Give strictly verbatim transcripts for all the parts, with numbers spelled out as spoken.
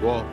Wo.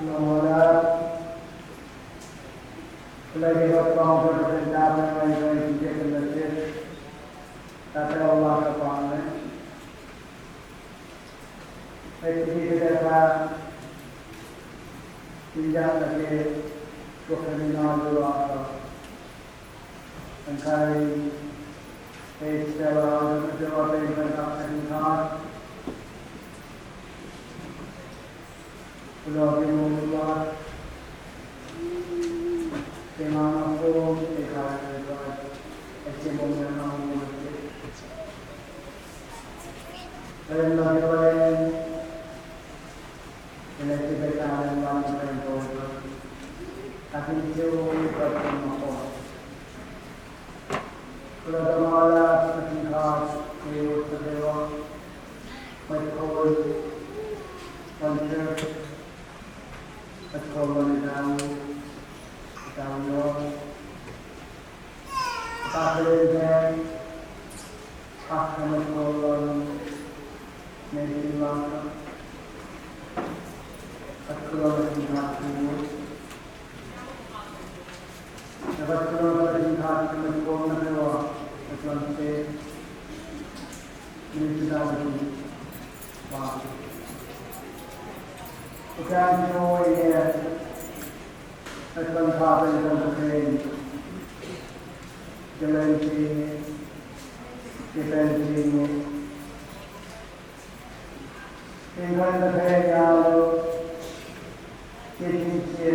Kuloh ma luhlahp, kuloh ke kuht lohng sesr in tahfwelah mwe ikackihn nuh sesr, Pahpah lasr uh pa inge. Met liki kuht ac fah ilyak nuh ke srofenin alu lasr uh, in kuh in eis pacl uh, in kuh in kaksakihn God. Kuloh ke moul lasr, ke nga nohfohn, ke kain God, ac ke moul na nga moul ke. Pacl nuh ke pacl, el ac tiac kahlwem lah kuht in tolu, ac fin tiac wo kuht in nohfohn. Kuloh ma luhlahp nuh sin God ke ot nuh kwewa, mwet kol luhn church, mwet kol luhn etahu, etahu yohk, pahpah luhn pacl, pahpah mwet kol luhn nation lasr uh, kuht kuloh nuh sin God ke ot. Ac kuht kuloh nuh sin God ke mwet kol nuh kwewa, mwet luhn state, municipality, pa. Kuht kuh in oyac mwet luhn God in kuh in ke lwen se inge, ke pacl se inge, in kuh in tuhkweni alu ke sin sie,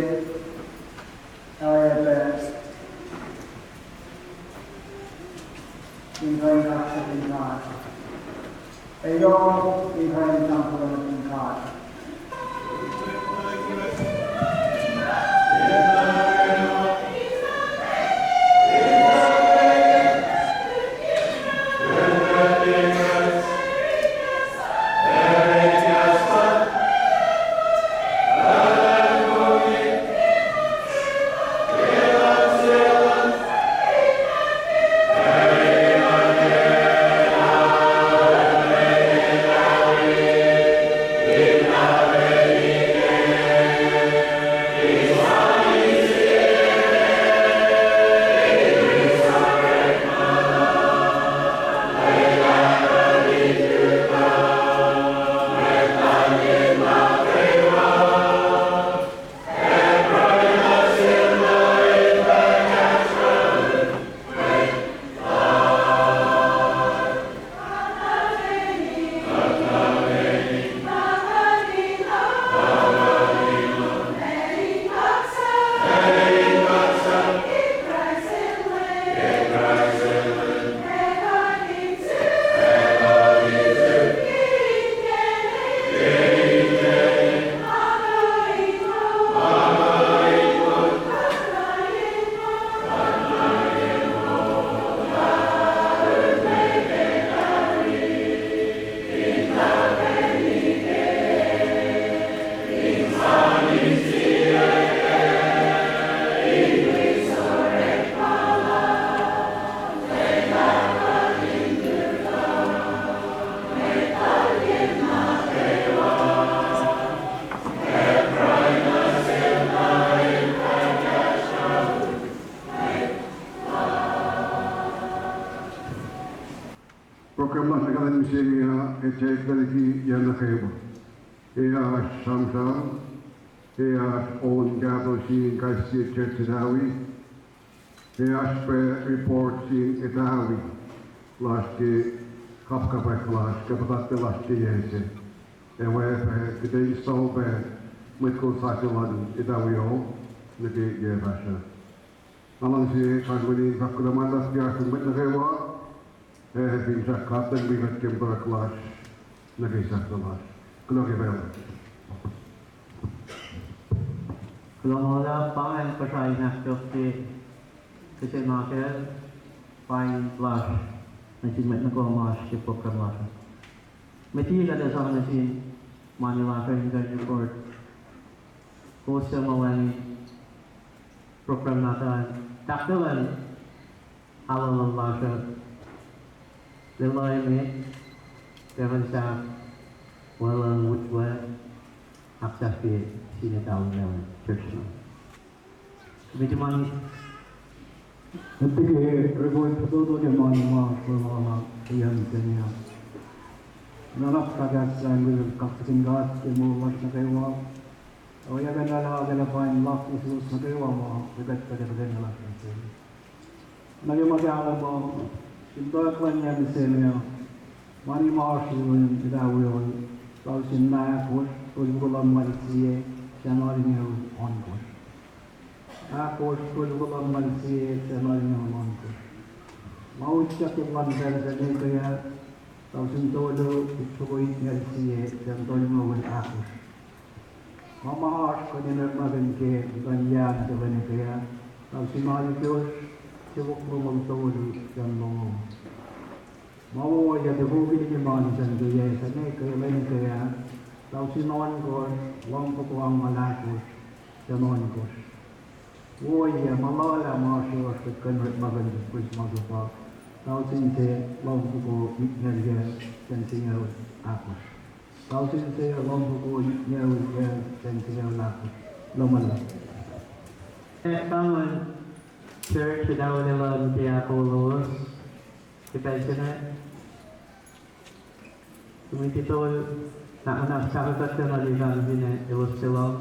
oacyacpac in kuh in kaksakihn God. Ac yohk in kuh in sang kuloh nuh sin God. Tia, etuh liki yac nuh kwewa. Ac oasr sramsram, ac oasr on kahto sin kais sie church Itawi, ac oasr pac report sin Itawi lasr ke kapkapwack lasr, ke puhtatlac lasr ke yac se. Ac oacyacpac kuht in solve mwet kol sasuc luhn Itawi uh nuh ke yac fahsruh. Nga luhngse kain mani in fahk kuloh ma luhlahp ke oasr mwet nuh kwewa, ac fin sahk kapten wi kuht ke muhtwacwacack lasr nuh ke sahflah lasr. Kuloh ke pacl. Kuloh ma luhlahp, pa ingacn puhsra in ahkyohkye kihsen akwuck, paing lasr nuh sin mwet nuh kwewa ma oasr ke program lasr. Met liki kuht sang nuh sin mani lasr uh in kuh in record, kowos suc ma wacngihn program nahtuhl, tahktuh luhn alu lasr uh, lwelah met, pacl sahk, weluhl, utlac, ahksahfye sin Itawi church uh. Met mani. Met ke record fototo ke mani ma kuloh ma luhlahp ke yac se inge. Nuhnak sakahs sahyac, kaksakin God ke moul lasr nuh kwewa. Oacyacpac nuhnak ke lah pain luhk nuh suwos nuh kwewa ma kuht tuhkuh tuhkweni lasr nuh sel. Nuh ke ma kahlwem uh, in tuhlihk luhn yac mihsenge uh, mani ma oasr luhn Itawi uh, tausin ahkosr, tolngoul luhn mal sie, sie nalin ohnkohsr. Ahkosr, tolngoul luhn mal sie, sie nalin ohnkohsr. Ma utyak luhn pacl se inge, tausin tolu, tolngoul sie, sie tolngoul ahkosr. Ma ma oasr kuht in orekmakihn ke muhtuhn yac se lwen ekuh ah, tausin alkosr, siofok longoul tolu, sie longoul. Ma wo yac tuhkuh liki ma nuh sin ke yac se inge ke lwen ekuh ah, tausin ohnkohsr, luhmfoko angngaul ahkosr, sie ohnkohsr. Wo yac ma lal ah ma oasr yohrohsr kuht kuh in orekmakihn Christmas uh pa, tausin se, luhmfoko itngucul yac, sie singucul ahkosr. Tausin se, luhmfoko itngucul yac, sie singucul ahkosr. Lomala. Ac pahngon church Itawi luhn tiac kolos ke pacl se inge. Committee tol, na, na sahflah kuht nuh likan fin elos telam.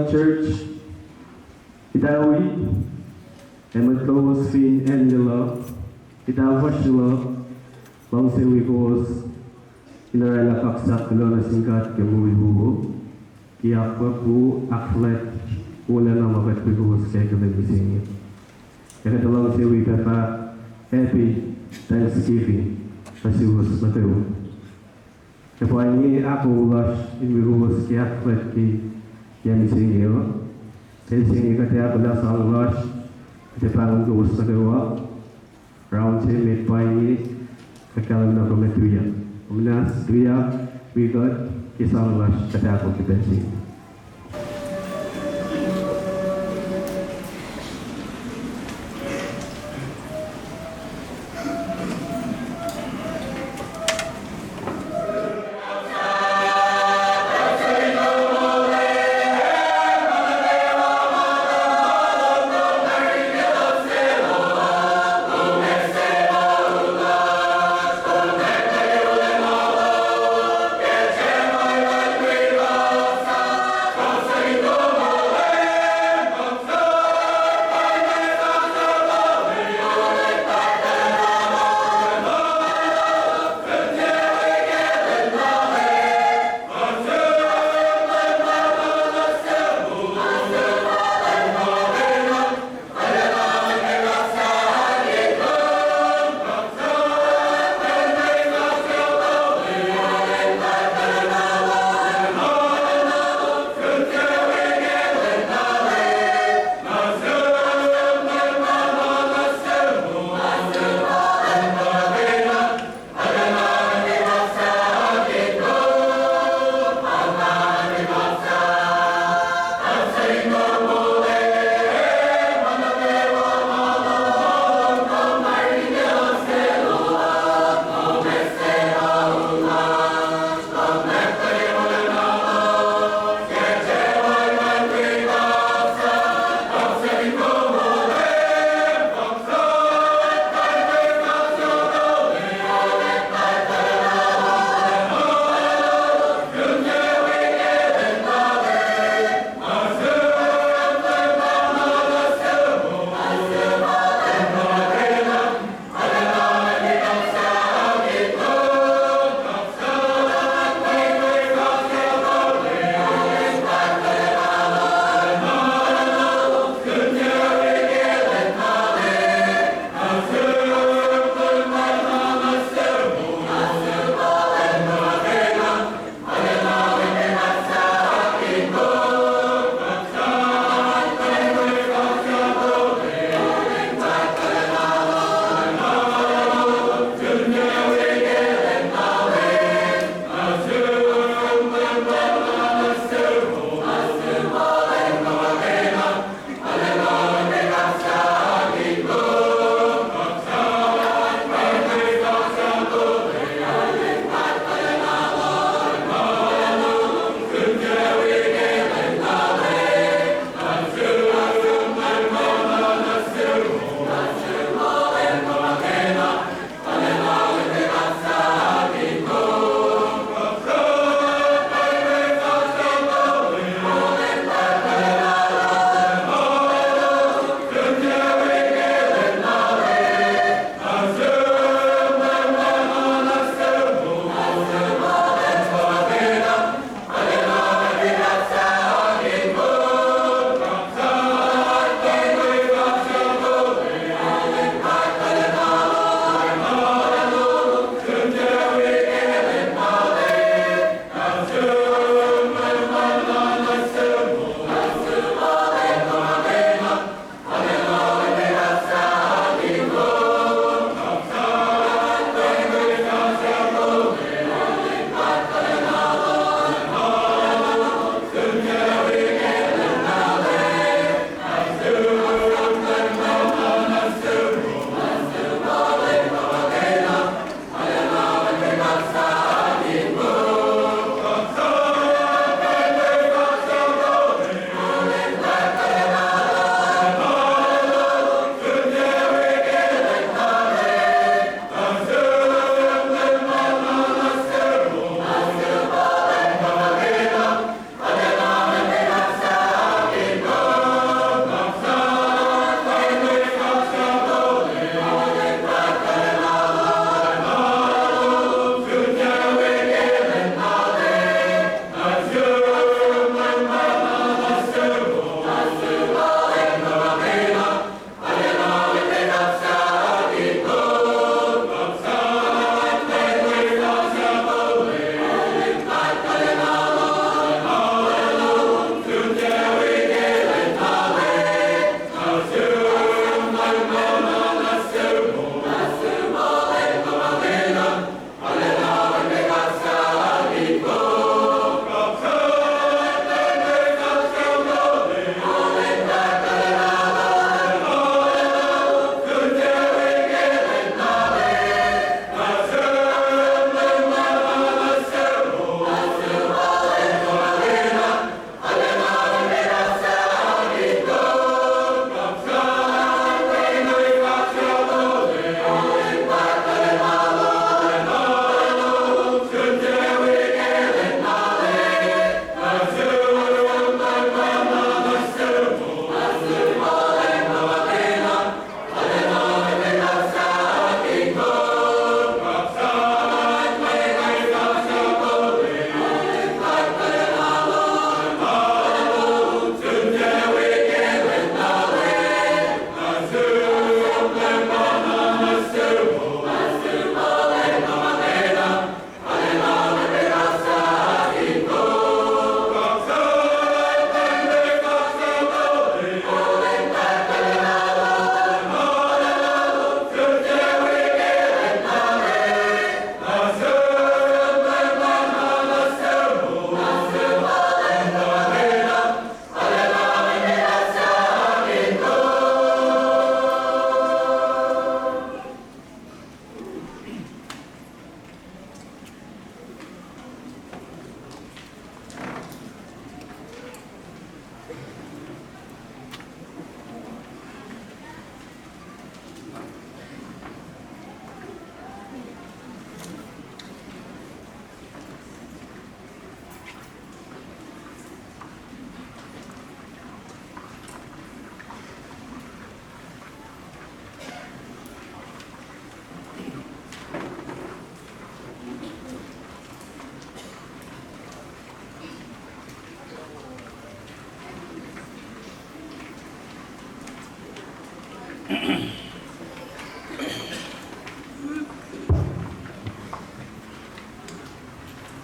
Church, kuht ac wi, ac mwet lowos fin acn Lelu, kuht ac fuhsr Lelu, luhngse wi kowos in oraclah kaksak kuloh nuh sin God ke moul wowo, ke akwuck wo, ahkfuhlwact wolacna ma kuht wi kowos ke ke lwen mihsenge. Ac kuht luhngse wi pahpah happy Thanksgiving nuh suwos nuh kwewa. Ac pa inge ahkoo lasr in wi kowos ke ahkfuhlwact ke yac mihsenge uh. Pacl se inge kuht ac ahkolah sang lasr, kuht ac pahngon kowos nuh kwewa. Round se met pa inge, kuht kahlwem na kom ac tuyak. Kom muhnahs tuyak wi kuht ke sang lasr kuht ahkoo ke pacl se inge.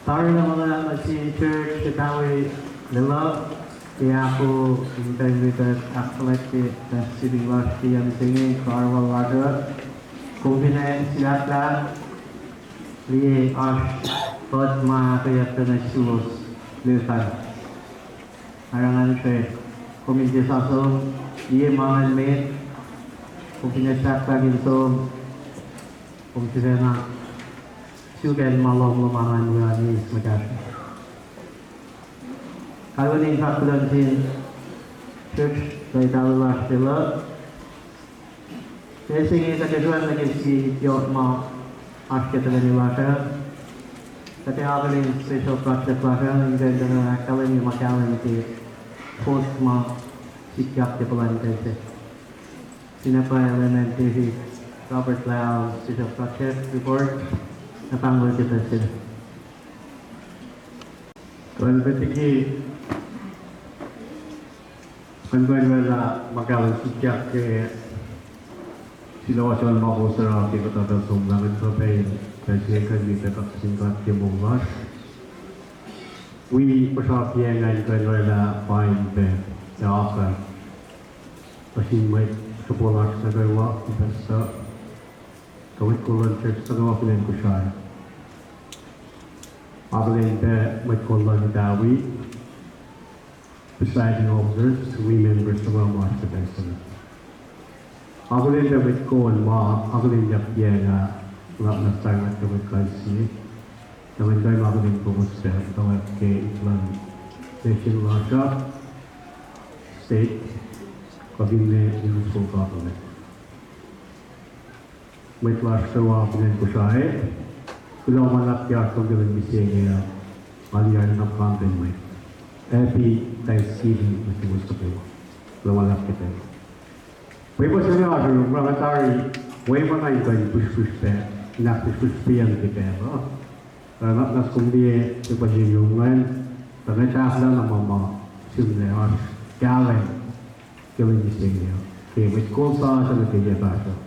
Tari na ma luhlahp nuh sin church Itawi Lelu, ke ahko in kuh in wi kuht ahkfuhlwactye Thanksgiving lasr ke yac mihsenge, kuh arulacna lasr uh. Kom fin ac silahklahk, liye oasr kuht ma ahkoeyuck nuh suwos lutlut. Arangan se, kom in tiac sasuc, liye ma ngacn met, kom fin ac sahflah in som, kom sifacna suk acn ma lohm lom an wi an eis muhtahl. Kalweni in fahk kuloh nuh sin church Itawi lasr Lelu. Ke se inge kuht ac sruhmuhn nuh ke sie ityot ma oasr ke tuhkweni lasr uh. Kuht ac akihlen special project lasr uh, in kuh in tuhkuh ahkkahlwemye ma kahlwem ke post ma sikyak ke puhlan pacl se. Finne pa Leman David Robert Lao special project report, na pahngol ke pacl se. Kuh in pahtiki, kuh in kuh in oraclah ma kahlwem sikyak ke silowac ma kowos oruh ke kuhtuh pacl somlah, kuht kuh pac in pacl se kuh in wi pac kaksakihn God ke moul lasr. Wi puhsra piacng an kuh in oraclah pain pac ac akucl nuh sin mwet sruhpuh lasr nuh kwewa, pastor, kuh mwet kol luhn church nuh kwewa fin acn Kosrae. Akihlen pac mwet kol luhn Itawi, presiding officers, wi members nuh kwewa ma oasr ke pacl se inge. Akihlen pac mwet kol ma akihlenyuck piacng ah, luhlahp na sang nuh ke mwet kais sie. Tuh ngan kuh in akihlen kowos pac, tuhlak ke ip luhn nation lasr uh, state, kuh finne municipal government. Mwet lasr kwewa fin acn Kosrae, kuloh ma luhlahp ke oasr lom ke lwen mihsenge uh, nga liye na kampare mwet. Happy Thanksgiving nuh suwos nuh kwewa. Kuloh ma luhlahp ke pacl. Pwepuh se inge oasr, nga tari, wewana in kuh in pihsrpihsr pac, in ahkpihsrpihsr pacl ke pacl uh. Tuh na, na kom liye pwepuh se inge ingacn, tuh nga sahflah na ma ma sihmlac oasr kahlwem ke lwen mihsenge uh, ke mwet kol sasuc nuh ke yac fahsruh.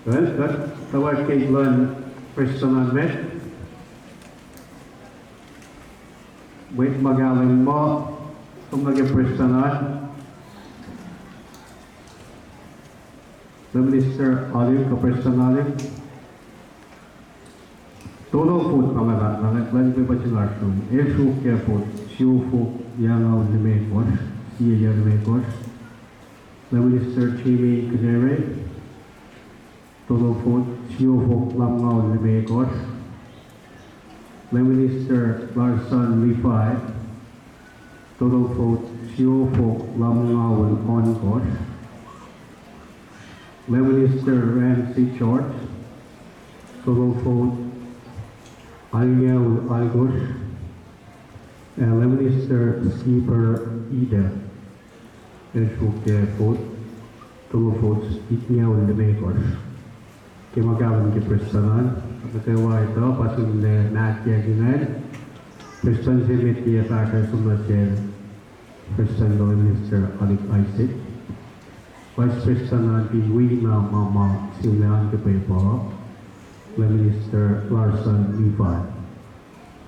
Well, kuht tuhfah ke luhn prestuhn an met. Mwet ma kahlwem muh, som nuh ke prestuhn an. Minister Alik, kuh prestuhn Alik. Total vote pa nga, nga, nga, nga pwepuh se inge oasr, el sruok ke vote siofok yac angngaul limekohsr, sie yac limekohsr. Minister Jimmy Kedere, total vote siofok lumngaul limekohsr. Minister Larson Levi, total vote siofok lumngaul ohnkohsr. Minister Ramsey George, total vote alngoul alkohsr. Minister Skipper Ida, el sruok ke vote, total votes itngoul limekohsr. Ke ma kahlwem ke prestuhn an, nuh kwewa etuh pa sihmlac mahkiyac ingacn. Prestuhn se met ke yac fahsruh som nuh sel Prestuhn Minister Alik Isaac. Vice Prestuhn an fin wi na ma ma sihmlac an ke pwepuh, Minister Larson Levi.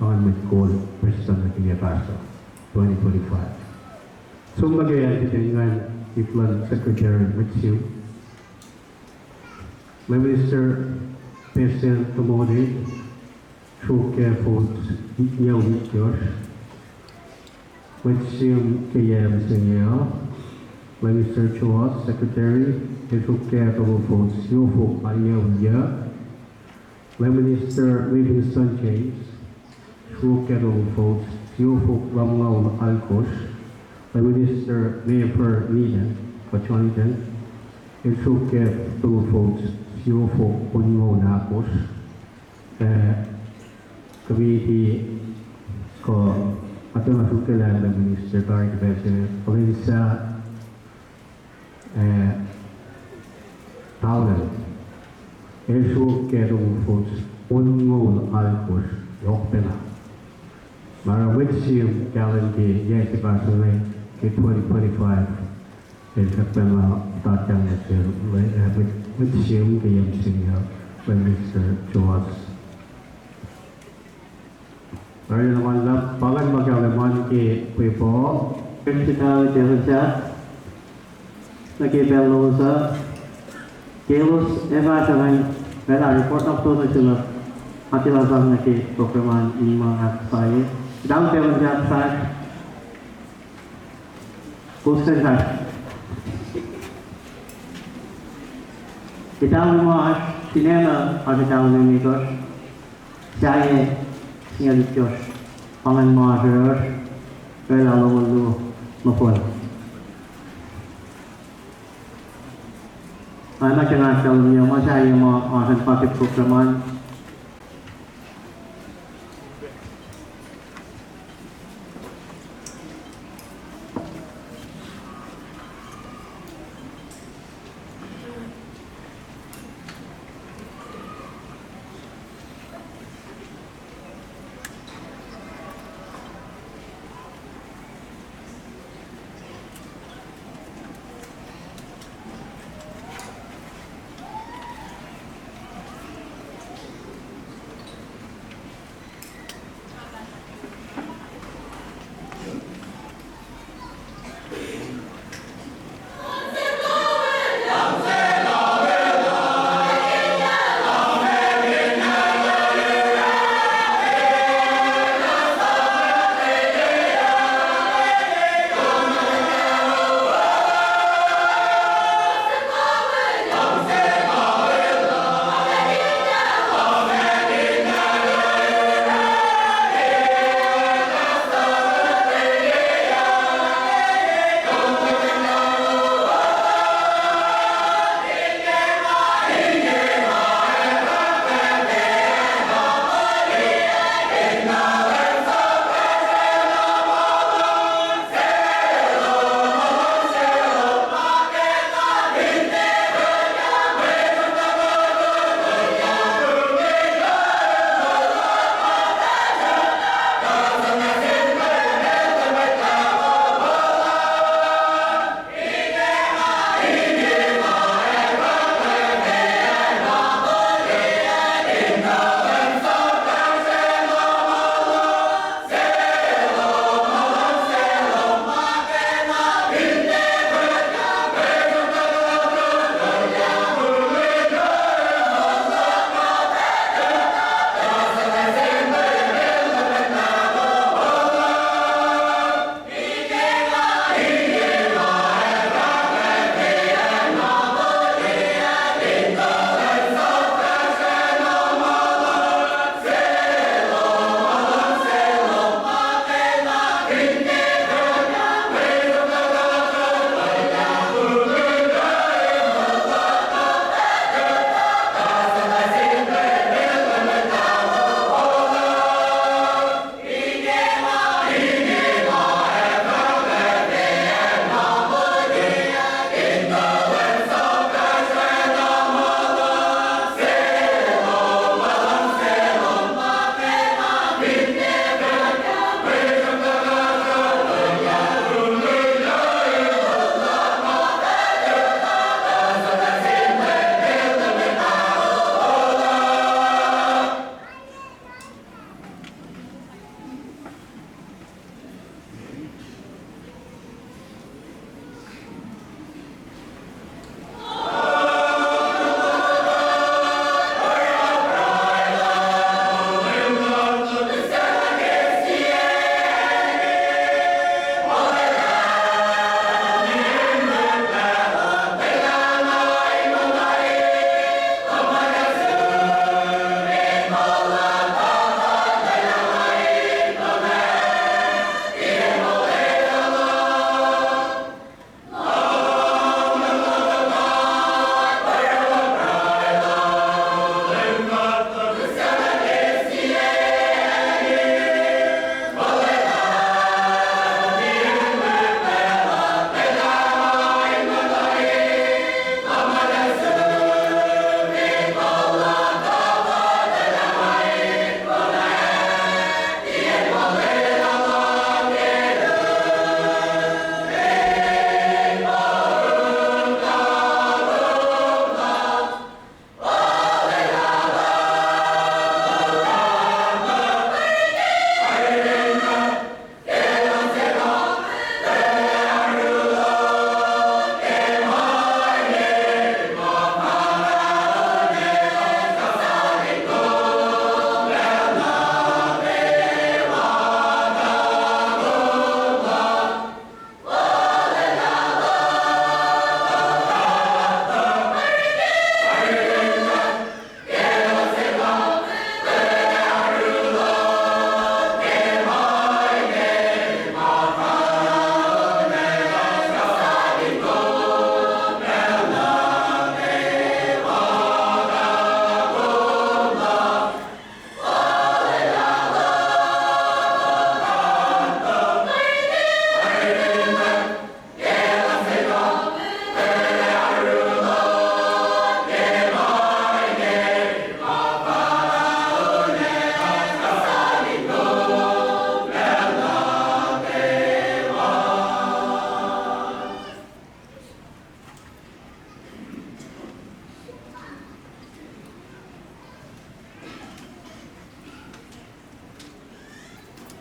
An mwet kol prestuhn nuh ke yac fahsruh twenty twenty-five. Som nuh ke acn se ingacn, ip luhn secretary mwet sihm. Minister Pesen Tomodi, sruok ke votes itngoul itkohsr. Mwet sihm ke yac mihsenge uh, Minister Joas, secretary, el sruok ke total votes siofok alngoul yuc. Minister Livingston James, sruok ke total votes siofok lumngaul alkohsr. Minister Mayfer Nina, kuh Jonathan, el sruok ke total votes siofok onngoul ahkosr. Eh, committee kuh, atena sruok ke lah Minister tari ke pacl se inge, Valencia, eh, Towel, el sruok ke total votes onngoul alkohsr, yohk pacna. Na oruh mwet sihm kahlwem ke yac se fahsruh inge ke twenty twenty-five, el srackpacna puhtatyang nuh sel, eh, mwet, mwet sihm ke yac mihsenge uh. Prime Minister Joas. Arulacna ma luhlahp, pa ingacn ma kahlwem an ke pwepuh. Principal Deacon Sat, nuh ke pacl lowos uh, ke elos ac fahsr uh, oraclah report na fototo nuh sel uh, atilah sang nuh ke program an in ma ahksahye. Deacon Sat, fahsr. Kowos kuh in fahsr. Ke tawi ma oasr singucul, oasr tawi limekohsr, sahyac singucul itkohsr, pa ingacn ma oasr yohrohsr, oraclah longoul luo nohfohn. Ac ma ke nga ahkkahlwemye ma sahyac ma oasr an pa ke program an.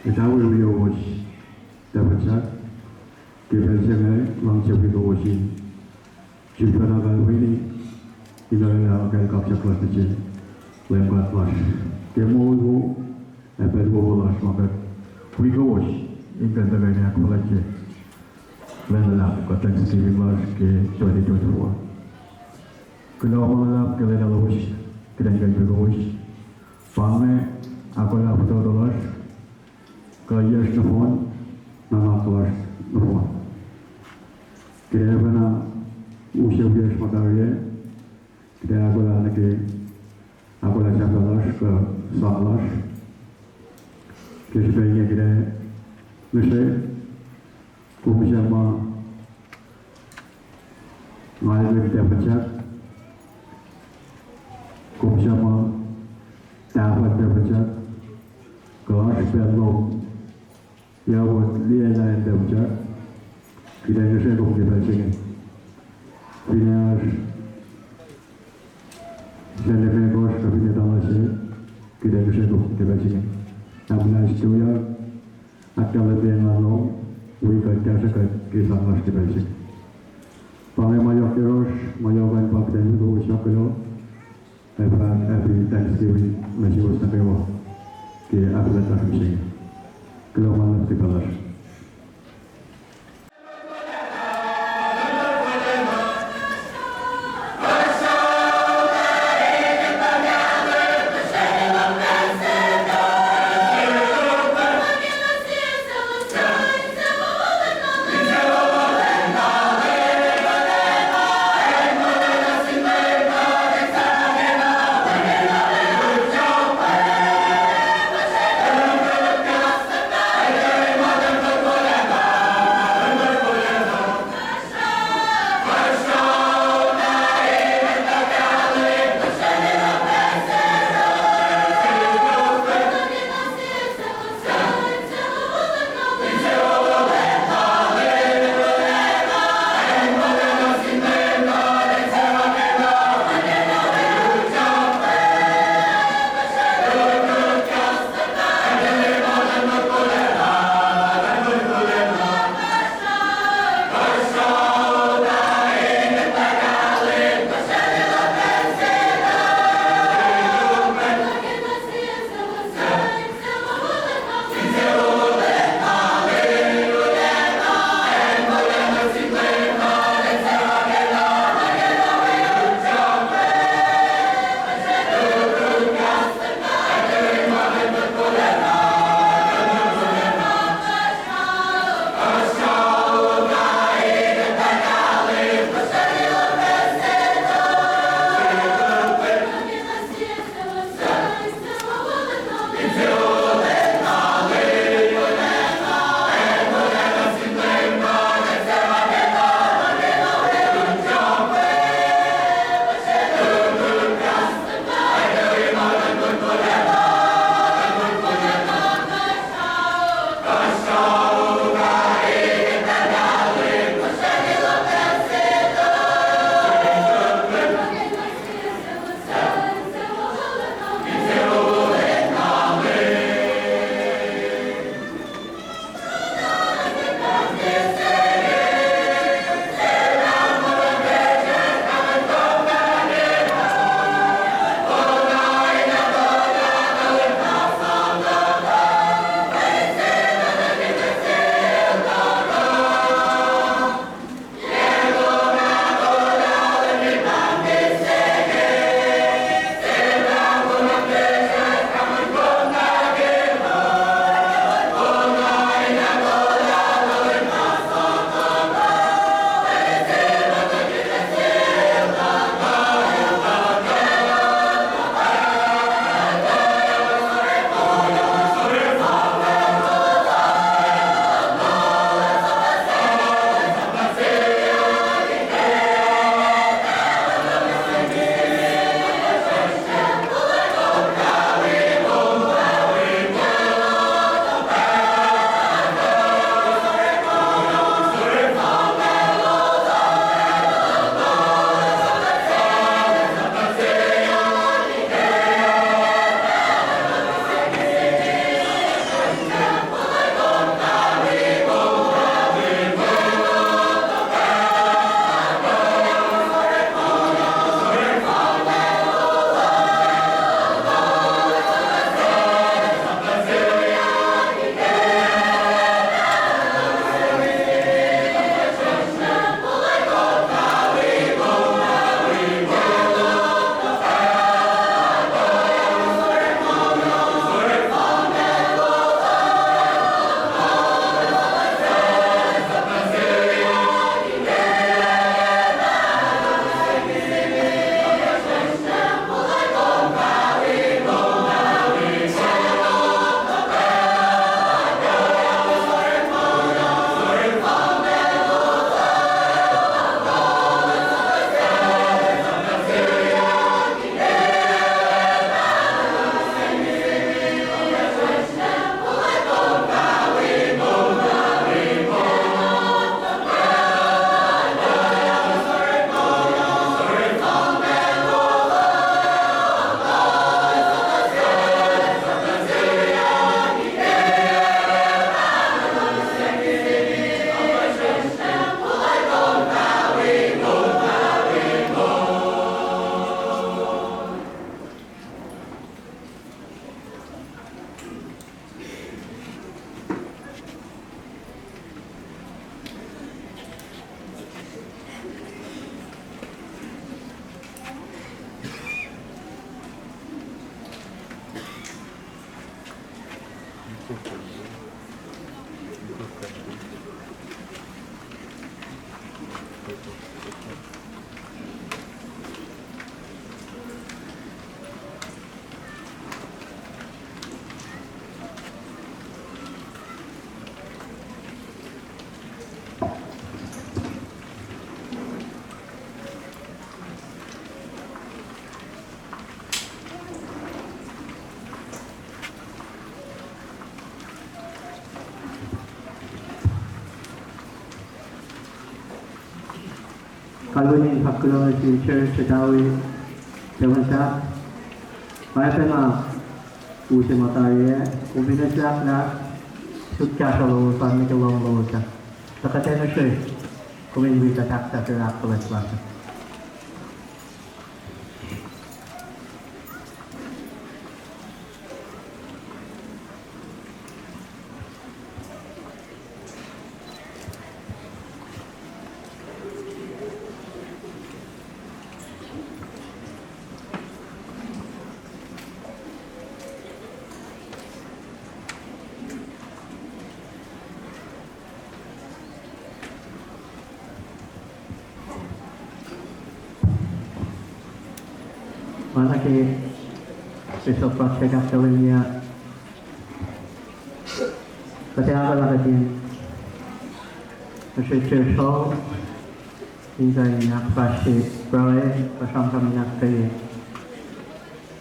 Etawi wi kowos, tahpuhtsah, ke pacl se inge luhngse wi kowos in sifacna kalweni in oruh kacl kaksak lasr nuh sin Leum God lasr ke moul wo, ac pacl wowo lasr ma kuht wi kowos in kuh in tuhkweni ahkfuhlwactye lwen luhlahp kuh Thanksgiving lasr ke twenty twenty-four. Kuloh ma luhlahp ke lwen lalos, kuht in kuh in wi kowos. Pa inge ahkolah fototo lasr, kuhiyacsr nohfohn, nuhnak lasr nohfohn. Kuht ac pacna use wiyacsr ma tari ah, kuht ac ahkolah nuh ke, ahkolah sahflah lasr kuh sang lasr. Ke srihpac inge kuht ac ngihsre, kom suc ma ngalkihn tahpuhtsah, kom suc ma tahfuhn tahpuhtsah, kuh oasr pacl lom yawuck liyacl an tahpuhtsah, kuht ac ngihsre kom ke pacl se inge. Finne oasr sacn limekohsr kuh finne tala se, kuht ac ngihsre kom ke pacl se inge. Ac muhnahs tuyak, ahkkahlwemye engan lom, wi kuht, kahsruh kuht ke sang lasr ke pacl se inge. Pa inge ma yohk yohrohsr, ma yohk an pa kuht in wi kowos, yohk kuloh. Ac fah happy Thanksgiving nuh suwos nuh kwewa ke ahkuhtweyac lasr mihsenge. Kuloh ma luhlahp ke pacl lasr. Kalweni fahk kuloh nuh sin church, Etawi, Seven Sap. Pwacye pacna, use ma tari ah, kom fin etuh lah suk kahsruh lowos an nuh ke lohm lowos ah, tuh kuht ac nuh sesr, kom in wi kuht ahkfahsrye ahkfuhlwact lasr. Ma nuh ke special project ahkkahlwemye, kuht ac ahkolah kuht in nuh sesr, in kuh in ahkfahsrye pruhe, kuh sramsram in ahkkweye.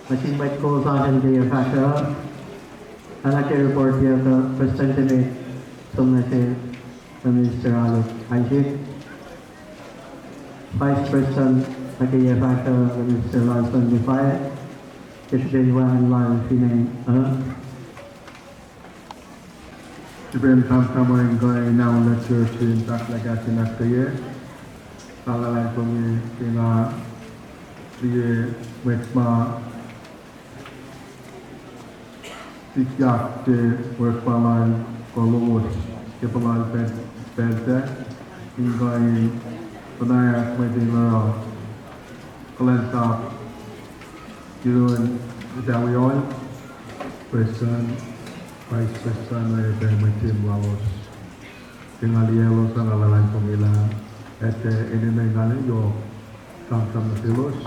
Nuh sin mwet kol sasel ke yac fahsruh, nga nuh ke report uh, Prestuhn se met, som nuh sel Prime Minister Alo Isaac, Vice President nuh ke yac fahsruh, Prime Minister Lal Son Nifai, ke srihpen wacngihn lal fin acn uh. Srihpen sramsram in kuh in ahkolah church in fahklah kahs in ahkkweye. Nga luhlahlfongi ke nga liye mwet ma sikyak ke orekma lal kuh lowos ke puhlan pacl, pacl sac, in kuh in konwacack mwet in oruh kuhlwacnsap yurin Etawi Hall, Prestuhn, Vice Prestuhn, ac pac mwet team lalos. Ke nga liye elos ah, nga luhlahlfongi lah elos ac enenuh in yohk sramsram nuh selos,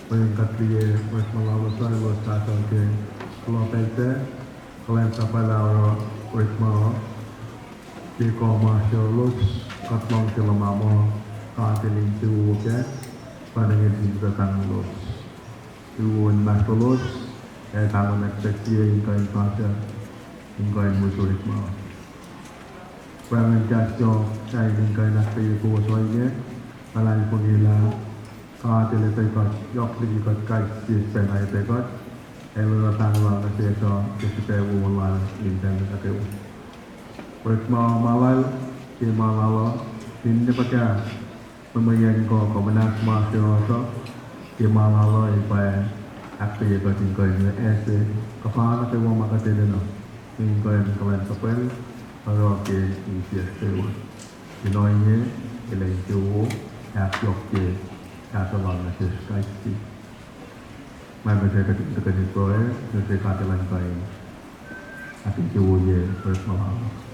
mweyen kuht liye orekma lalos ah, elos fahsruh ke kuloh pacl sac, kuhlwacnsap ah, oruh orekma ke kuh ma selos, kuht luhngse luhman muh God El in suwohs kac, pa inge in tuhtang elos. Suwohs inmahsrlolos, ac pahngon ahkfahsrye in kuh in fahsruh, in kuh in mihs orekma. Wacngihn kahs yohk sahyacn in kuh in ahkkweye kowos ohinge, nga luhlahlfongi lah God El etuh kuht yohk liki kuht kais sie pacna etuh kuht, El oruh pahng Lal nuh sesr uh ke srihpac wowo Lal in pacl nuh kwewa. Orekma ma Lal, ke ma Lal uh, finne pa kuh mweyen kuh kuh muhnahs ma sruohsruh, ke ma Lal uh, El fah ahkkweye kuht in kuh in ase kuhfa nuh kwewa ma kuht enenuh, in kuh in kuhlwacnsapwacl, oruh ke insiyacsr kwewa. Fin ohinge, El ac insewowo, ahkyohkye kahs Lal nuh sesr kais sie. Ma muhsahi kuht in tuhkweni pruhe, nuh ke God Elan kuh in ahkinsewowoye orekma Lal.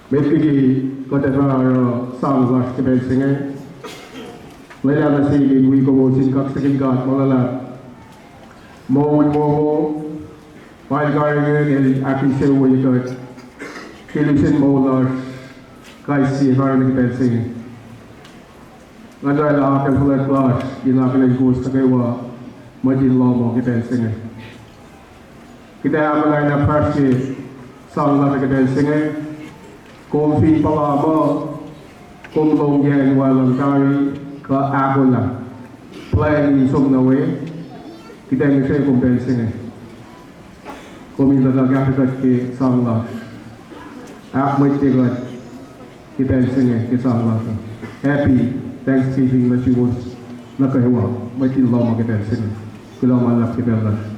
Met liki kuht ac fah oruh sang lasr ke pacl se inge, lwelah nuh sel in wi kowos in kaksakihn God ma luhlahp, moul wowo, ma El karihngihn, El ahkinsewowoye kuht ke lusen moul lasr kais sie karihngihn ke pacl se inge. Nga tuh akacl fuhlwact lasr in akihlen kowos nuh kwewa mwet in lohm uh ke pacl se inge. Kuht ac ahkolah in ahkfahsrye sang lasr uh ke pacl se inge. Kom fin puhla muh kom lohng ke acn wacluhng tari kuh ahkolah plwacn in som nuh we, kuht ac ngihsre kom pacl se inge. Kom in tuhkuh kahsrwe kuht ke sang lasr, ahkmwetye kuht ke pacl se inge ke sang lasr uh. Happy Thanksgiving nuh suwos nuh kwewa mwet in lohm uh ke pacl se inge. Kuloh ma luhlahp ke pacl lasr.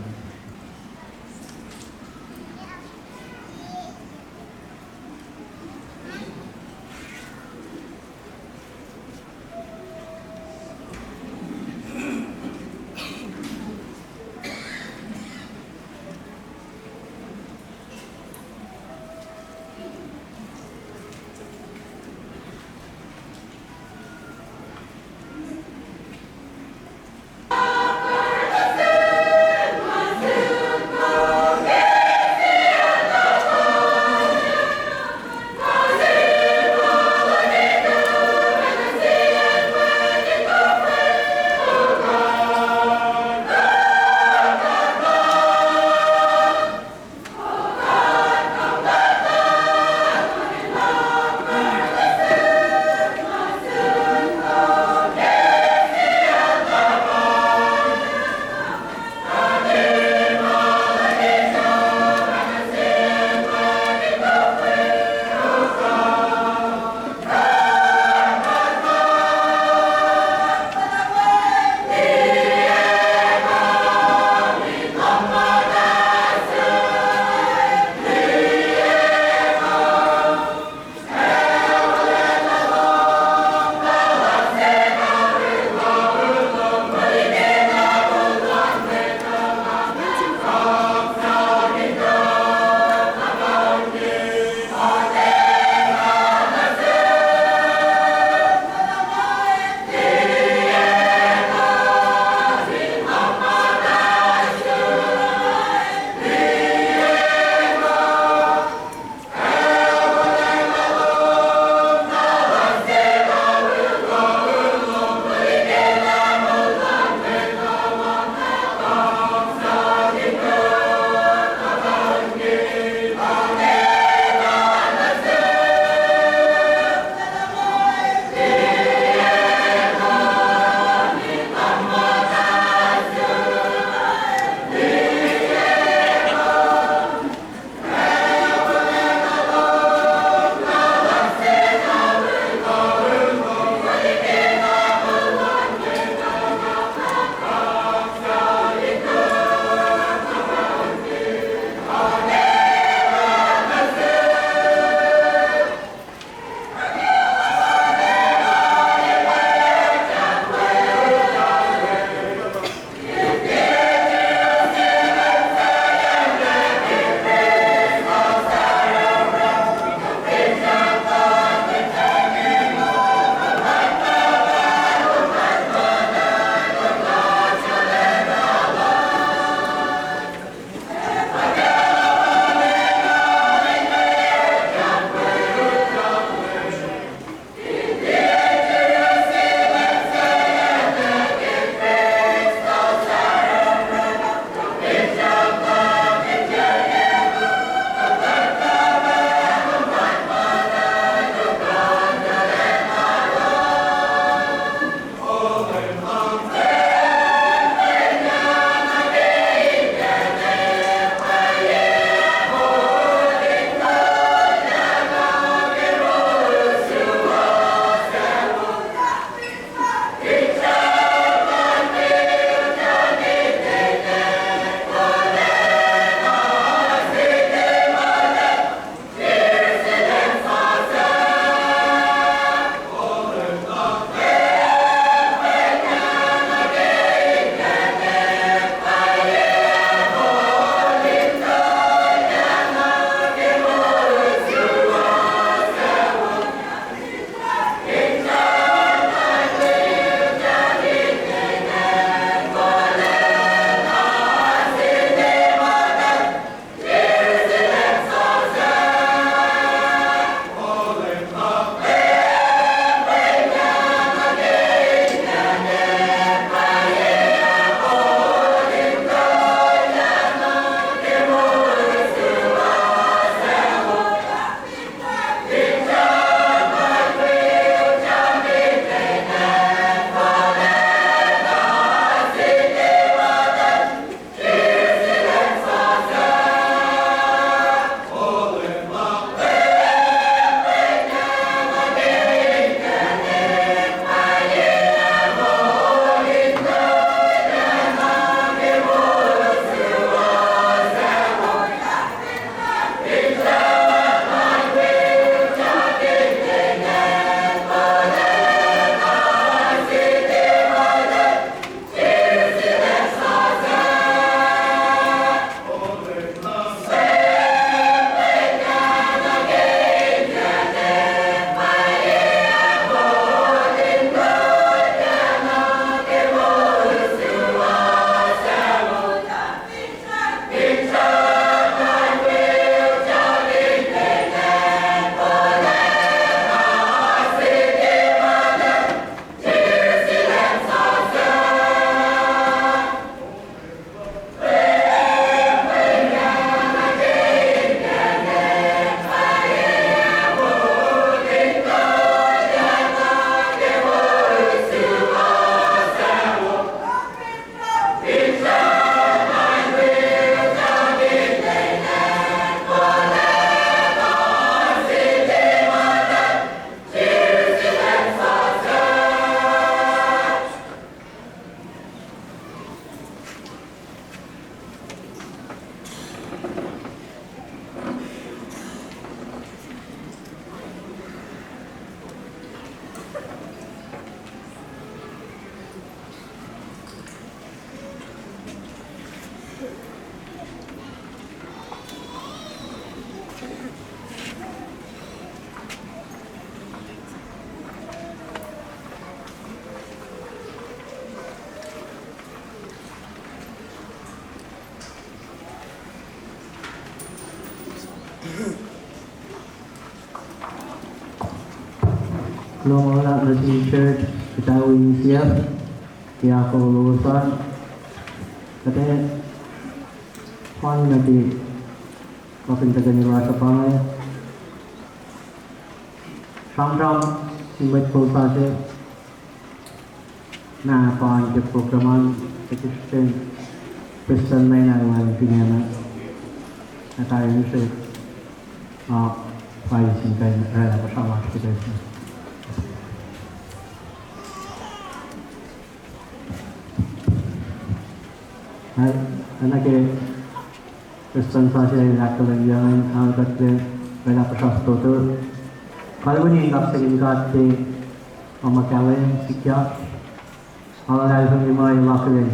Lom ola nuh sin church, etawi E C F, ke ahkolah lowos an. Kuht ac fal nuh ke kuh in tuhkweni lasr uh pa inge. Sramsram sin mwet kol sasuc, na pa inge ke program an, ke Christian, Christian na in alu an finne na, na tari mihsre, ah, pa sin kuh in oraclah puhsra lasr ke pacl se. Ac, ac nuh ke Christian sasuc in ahkkahlwemye an, ahkuhtlac, oraclah puhsra fototo. Kalweni in kaksakihn God ke ma ma kahlwem sikyak. Ma luhlahlfongi ma el akihlen.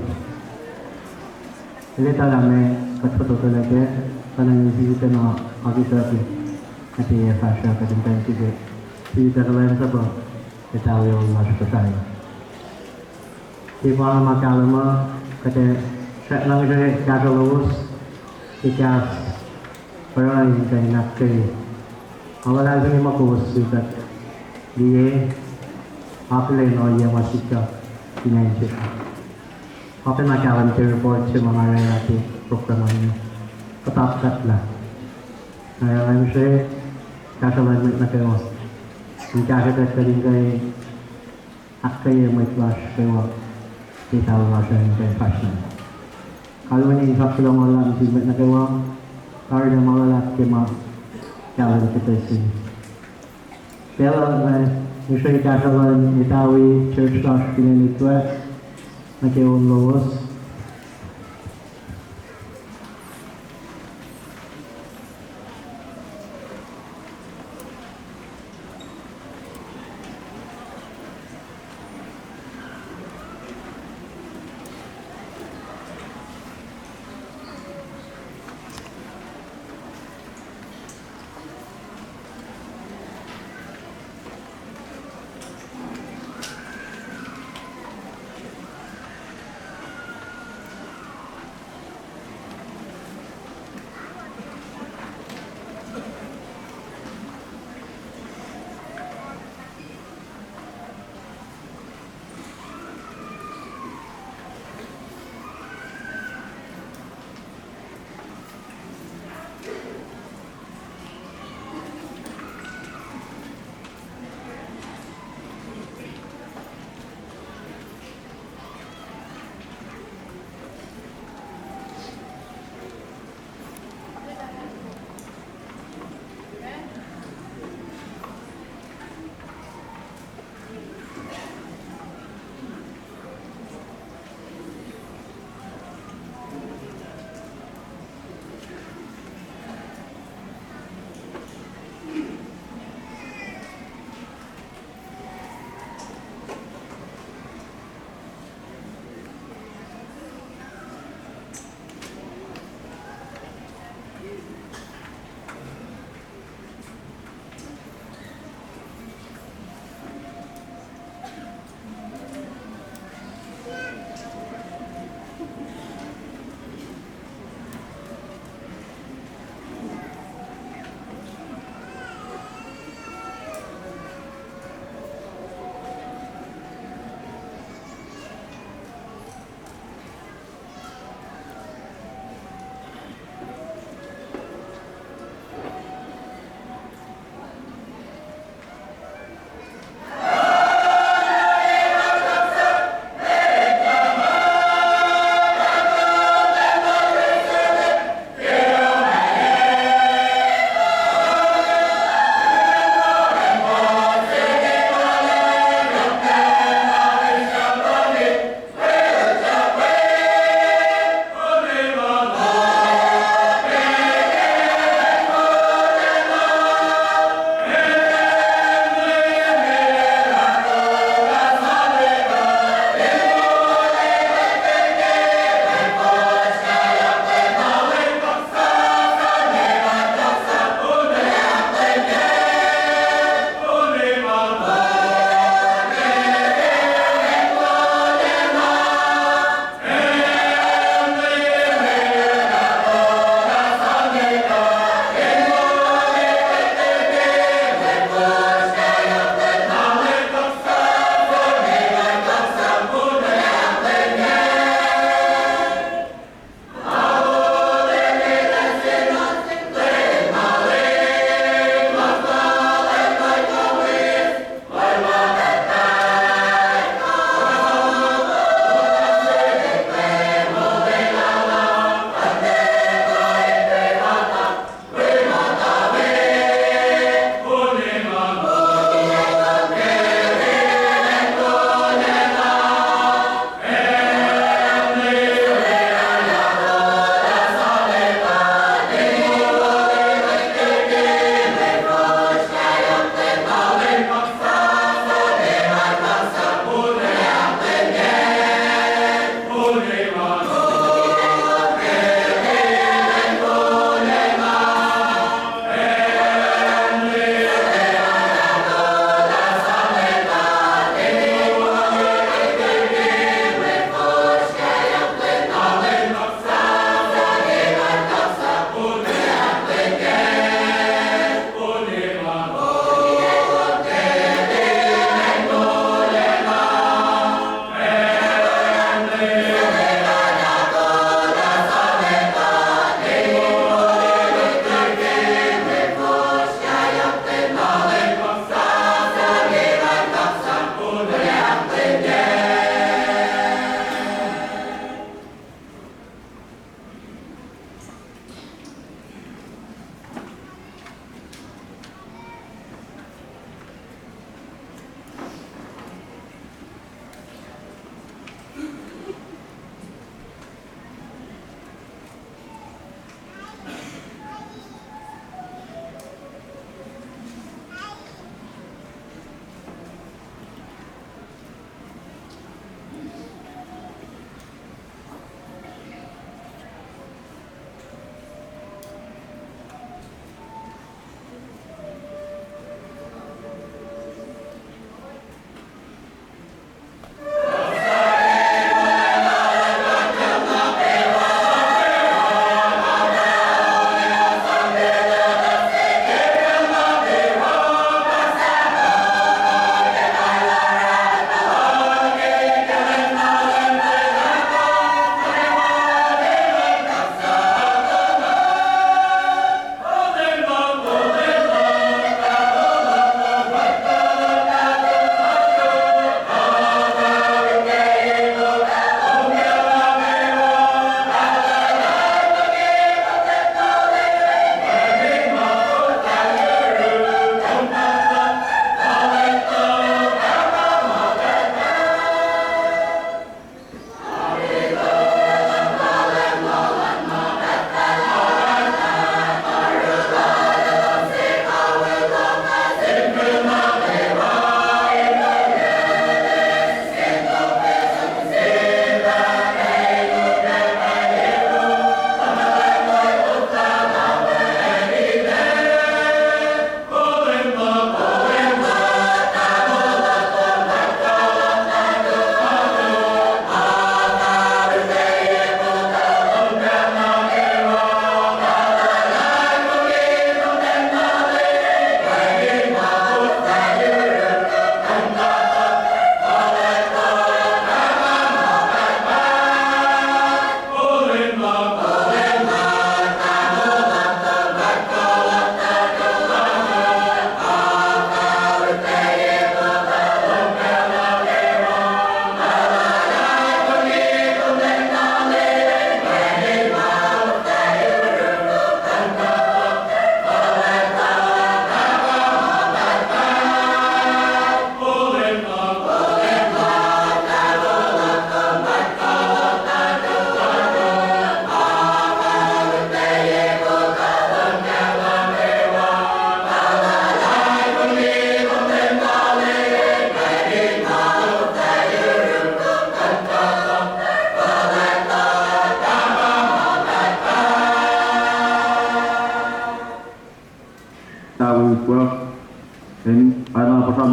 El etuh lah meac kuht fototo nuh kac, tuh na in sisitacna akisrucki. Kuht ac fahsruh kuht in kuh in sifil sisitackuhlwacnsapuh ke etawi lasr Kosrae. Ke pa inge ma kahlwem uh, kuht ac srackna ngihsre kahsruh lowos ke kahs oruh in kuh in ahkkweye. Nga luhlahlfongi muh kowos suc kuht liye, akihlen ohiyac ma sikyak fin acn se. Nga pacna kahlwem ke report se ma nga oraclah ke program an inge. Kuht ahkkuhtlah. Nga arulacna ngihsre kahsruh luhn mwet nuh kwewa in kahsruh kuht kuht in kuh in ahkkweye mwet lasr kwewa ke etawi lasr uh in kuh in fahsr nuh. Kalweni in sap kuloh ma luhlahp nuh sin mwet nuh kwewa, tari ma luhlahp ke ma kahlwem ke pacl se inge. Pacl uh, ngihsre kahsruh luhn etawi church lasr fin acn Etoa nuh ke on lowos.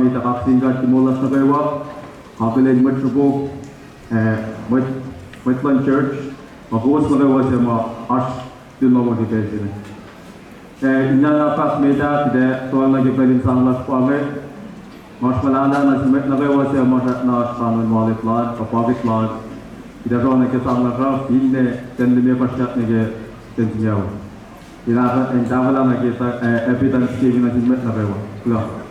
Ita kaksakihn God ke moul lasr nuh kwewa, akihlen mwet sruhpuhk, eh, mwet, mwet luhn church, ma kowos nuh kwewa se ma oasr tu lohm ke pacl se inge. Eh, ina na fahk met ah, kuht ac toeni ke pacl in sang lasr pa inge. Nga oasr muhlahlah nuh sin mwet nuh kwewa se ma srackna oasr kanon wallet lal, kuh pocket lal. Kuht ac sroang nuh ke sang lasr uh, finne ten limekohsr nuh ke ten singucul. Ina in tahfwelah nuh ke, eh, happy Thanksgiving nuh sin mwet nuh kwewa. Kuloh.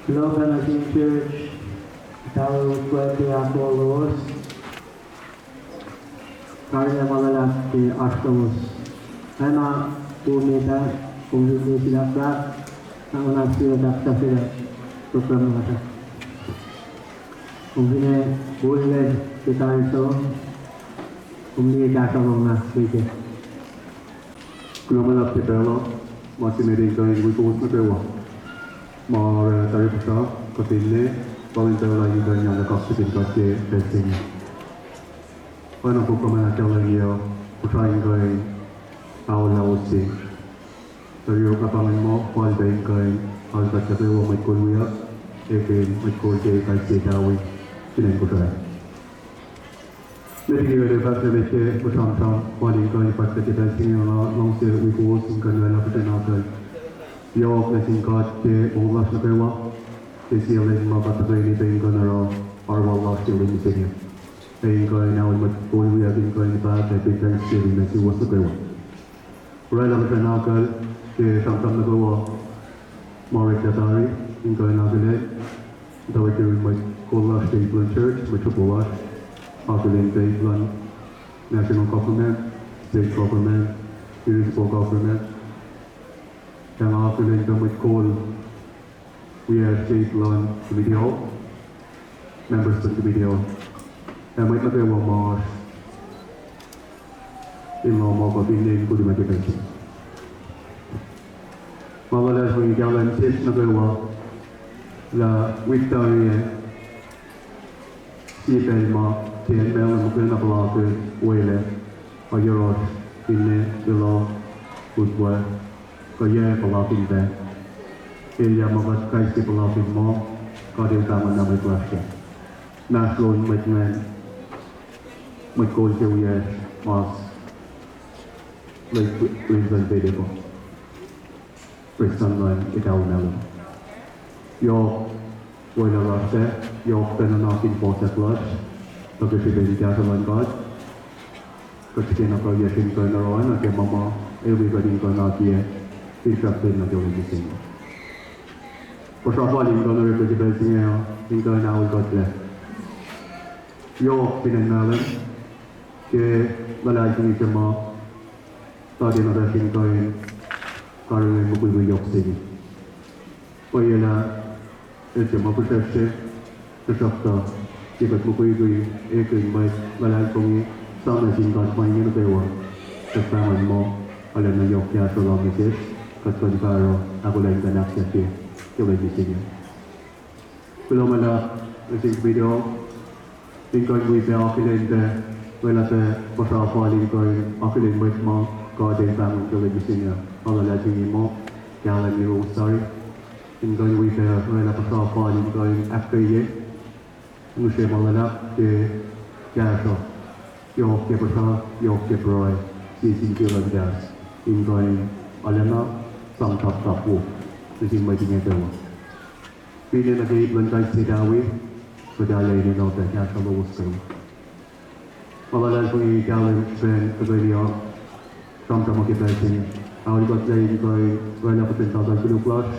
Kuloh pacna nuh sin church, tawe utwe ke ahkolos. Karihngihn ma luhlahp ke oasr kowos. Acna, kom etuh, kom fin silahklahk, na oacna sie tahktafilah program lasr uh. Kom fin ullac ke tari som, kom liye kahsruh lom na mihsenge. Kuloh ma luhlahp ke pacl uh, ma se met in kuh in wi kowos nuh kwewa. Ma oruh tari puhsra, kuht finne, volunteer line in kuh in ahkkahlwemye kaksakihn God ke pacl se inge. Oacna puk kuh ma ahkkahlwemye uh, puhsra in kuh in aollah osi. Tari uh kapangin muh, fal pac in kuh in aol kuht nuh kwewa mwet kol wiyuck, ekihn mwet kol ke kais sie tawi, fin acn Kosrae. Met liki oraclah fahsr nuh met ke mwe sramsram, fal in kuh in fahsr ke pacl se inge, nga luhngse wi kowos in kuh in oraclah puhsra in akucl. Yohk nuh sin God ke moul lasr nuh kwewa, ke sie lwen ma kuht tuhkweni pac in kuh in oruh arulacna lasr ke lwen mihsenge. Ac in kuh in aol mwet kol wiyuck in kuh in fahk ac pin thanksgiving nuh suwos nuh kwewa. Oraclah puhsra in akucl ke sramsram nuh kwewa ma oreklac tari, in kuh in akihlen, tuh wet yurin mwet kol lasr ke ip luhn church, mwet sruhpo lasr, akihlen pac ip luhn national government, state government, municipal government, ac nga akihlen pac mwet kol wiyacsr ke ip luhn committee uh, members luhn committee uh, ac mwet nuh kwewa ma oasr in lohm uh kuh finne in koluk nuh ke pacl se. Nga luhlahlfongi kahlwem sesr nuh kwewa lah wik tari ah, sie pacl ma tiac ma luhn mukwena puhlakihn welac, ac yohrohsr finne elos utwe, kuh yac puhlakihn pac. Elyah ma kuht kais sie puhlakihn muh, God El pahngon na mwet lasr kac. Inmahsrlon mwet ingacn, mwet kol se wiyacsr mas Lake Wilson Petepa, prestuhn luhn etahu mahlwem. Yohk welac lasr sac, yohk pac nuhnak in fohsack lasr, tuh ke srihpen kahsruh luhn God, kuht srihke na kuhiyacsr in kuh in oruh na ke ma ma El wi kuht in kuh in akiyac, finsrak nuh ke lwen mihsenge. Puhsra fal in kuh in oreklac ke pacl se inge uh, in kuh in aol kuhtlac. Yohk fin acn mahlwem, ke luhlahlfongi se ma, tuh tiacna fahsr in kuh in karihngihn mukwikwi yohk se inge. Pwacye lah el tiac ma fihsracsr se, tuhsruhktuh ke kuht mukwikwi, ekihn mwet luhlahlfongi, sang nuh sin God ma inge nuh kwewa, kuht pahngon muh arulacna yohk kahsruh lal nuh sesr, kuht kuh in fahsr ahkolah in kuh in ahksahfye ke lwen mihsenge. Kuloh ma luhlahp nuh sin committee uh, in kuh in wi pac akihlen pac, oraclah pac puhsra fal in kuh in akihlen mwet ma God El pahngon ke lwen mihsenge. Nga luhlahlfongi muh kahlwem yuruwos tari, in kuh in wi pac oraclah puhsra fal in kuh in ahkkweye, ngihsre ma luhlahp ke kahsruh, yohk ke puhsra, yohk ke pruhe, sie sin ke luhn kahs, in kuh in arulacna sang tap tap wo nuh sin mwet inge kwewa. Finne nuh ke ip luhn kais sie tawi, kuht arulacna enenuh pac kahsruh lowos kwewa. Nga luhlahlfongi kahlwem srihpen tuhkweni uh, sramsram uh ke pacl se inge. Aol kuhtlac in kuh in oraclah puhsren tatal koluk lasr,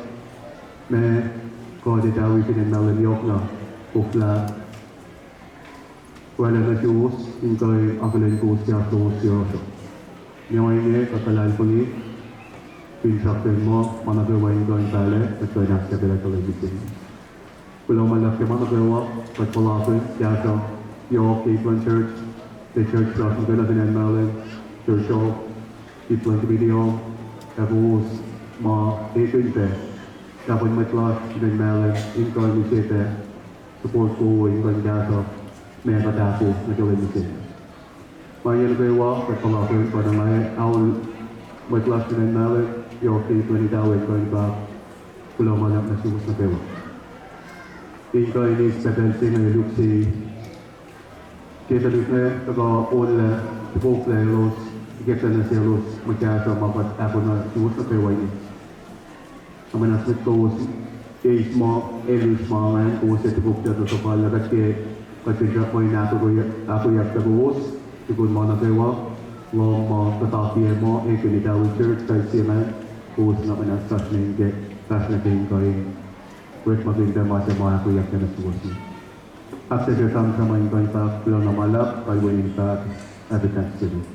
ma kuht etawi fin acn mahlwem yohkna, koflah oraclah nuh suwos in kuh in akihlen kowos ke oasr lowos yohrohsr uh. Ma inge kuht luhlahlfongi, finsrak pacl muh ma nuh kwewa in kuh in fahlac, kuht kuh in ahksahfyelah ke lwen mihsenge. Kuloh ma luhlahp ke ma nuh kwewa kuht puhlakihn, kahsruh yohk ke ip luhn church, ke church lasr muhkwena fin acn mahlwem, church uh, ip luhn committee uh, ac kowos ma ekihn pac, tahfuhn mwet lasr fin acn mahlwem in kuh in use pac support kowos in kuh in kahsruh ma kuht ahkoo nuh ke lwen mihsenge. Ma inge nuh kwewa kuht puhlakihn, pa na nga aol mwet lasr fin acn mahlwem, yohk ke ip luhn etawi in kuh in fahk, kuloh ma luhlahp nuh suwos nuh kwewa. In kuh in eis pacl se inge, luk se, ke tuhlihk inge tuhkuh onlah, topuklah elos, ikacklah nuh selos mwe kahsruh ma kuht ahkoo nuh suwos nuh kwewa inge. Nga muhnahs met kowos eis ma, elos ma ingacn, kowos ac topuk tuh tuhkuh lah kuht ke, kuht finsrak muh in ahkoeyuck pac kowos, tukun ma nuh kwewa, lohm ma kuht akiyac muh ekihn etawi church kais sie ingacn, kowos na muhnahs fahsr nuh ke, fahsr nuh ke in kuh in Orekmakihn pac ma se ma ahkoeyuck nuh suwos. Ahksahfye sramsram in kuh in fahk kuloh na ma luhlahp, kalweni in fahk Happy Thanksgiving.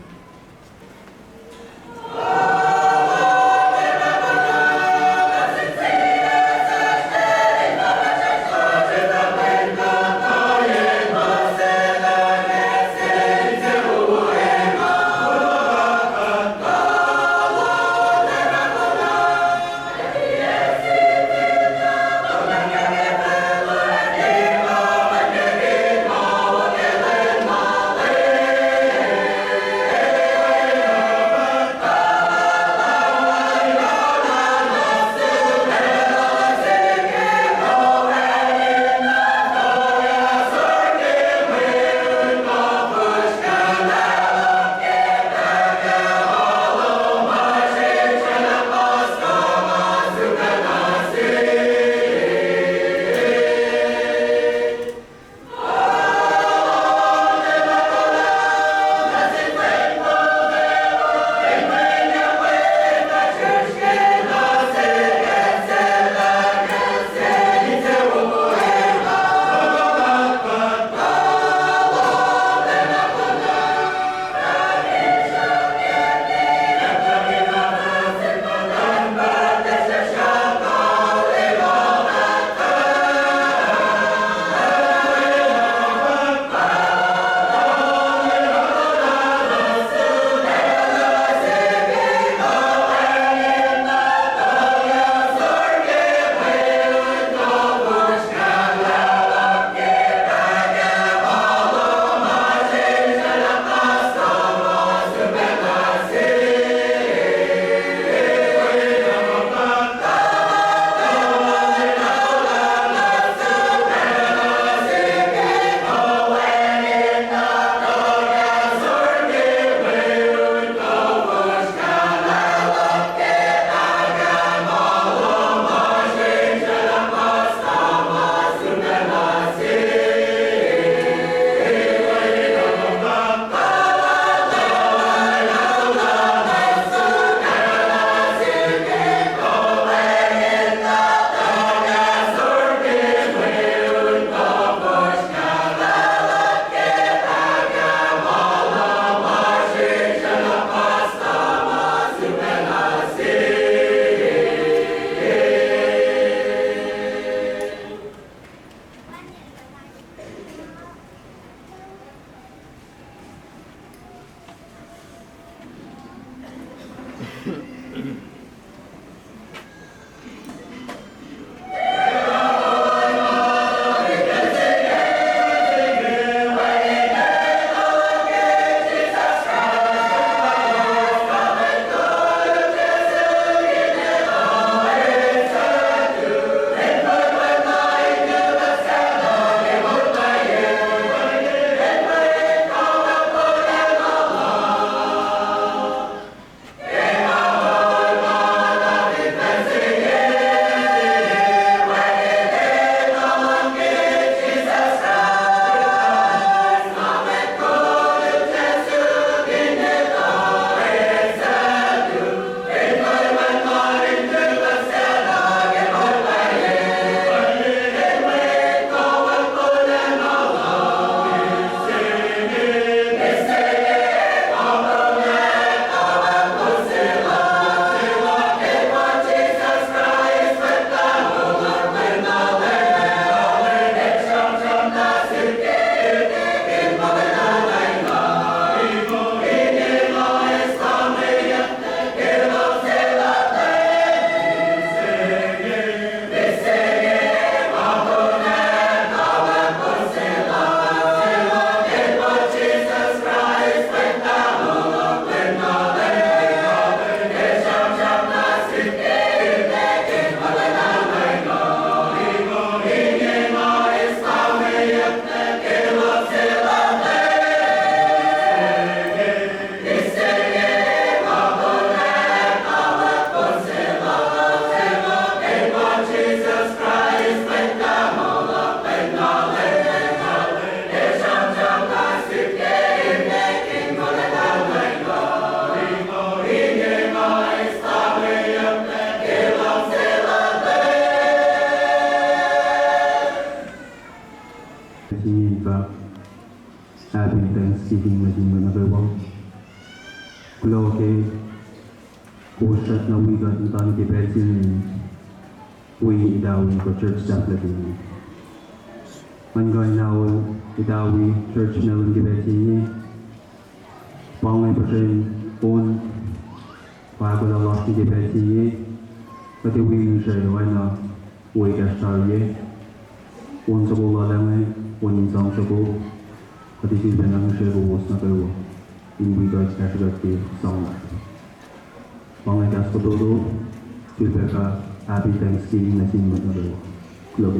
Nuh sin mwet nuh kwewa. Kuloh ke kowos srackna wi kuht muhta nuh ke pacl se inge, wi itawi kuh church staff luhk inge. Ngan kuh in aol itawi church Malem ke pacl se inge. Pa inge puhsren on, pa ahkolah lasr nuh ke pacl se inge. Kuht ac wi ngihsre oacna wo ekahsr tari ah. On soko lal ah inge, on in sang soko. Kuht ac sifilpacna ngihsre kowos nuh kwewa in wi kuht, kahsruh kuht ke sang lasr. Pa inge kahs fototo, sifilpac fah Happy Thanksgiving nuh sin mwet nuh kwewa. Kuloh ke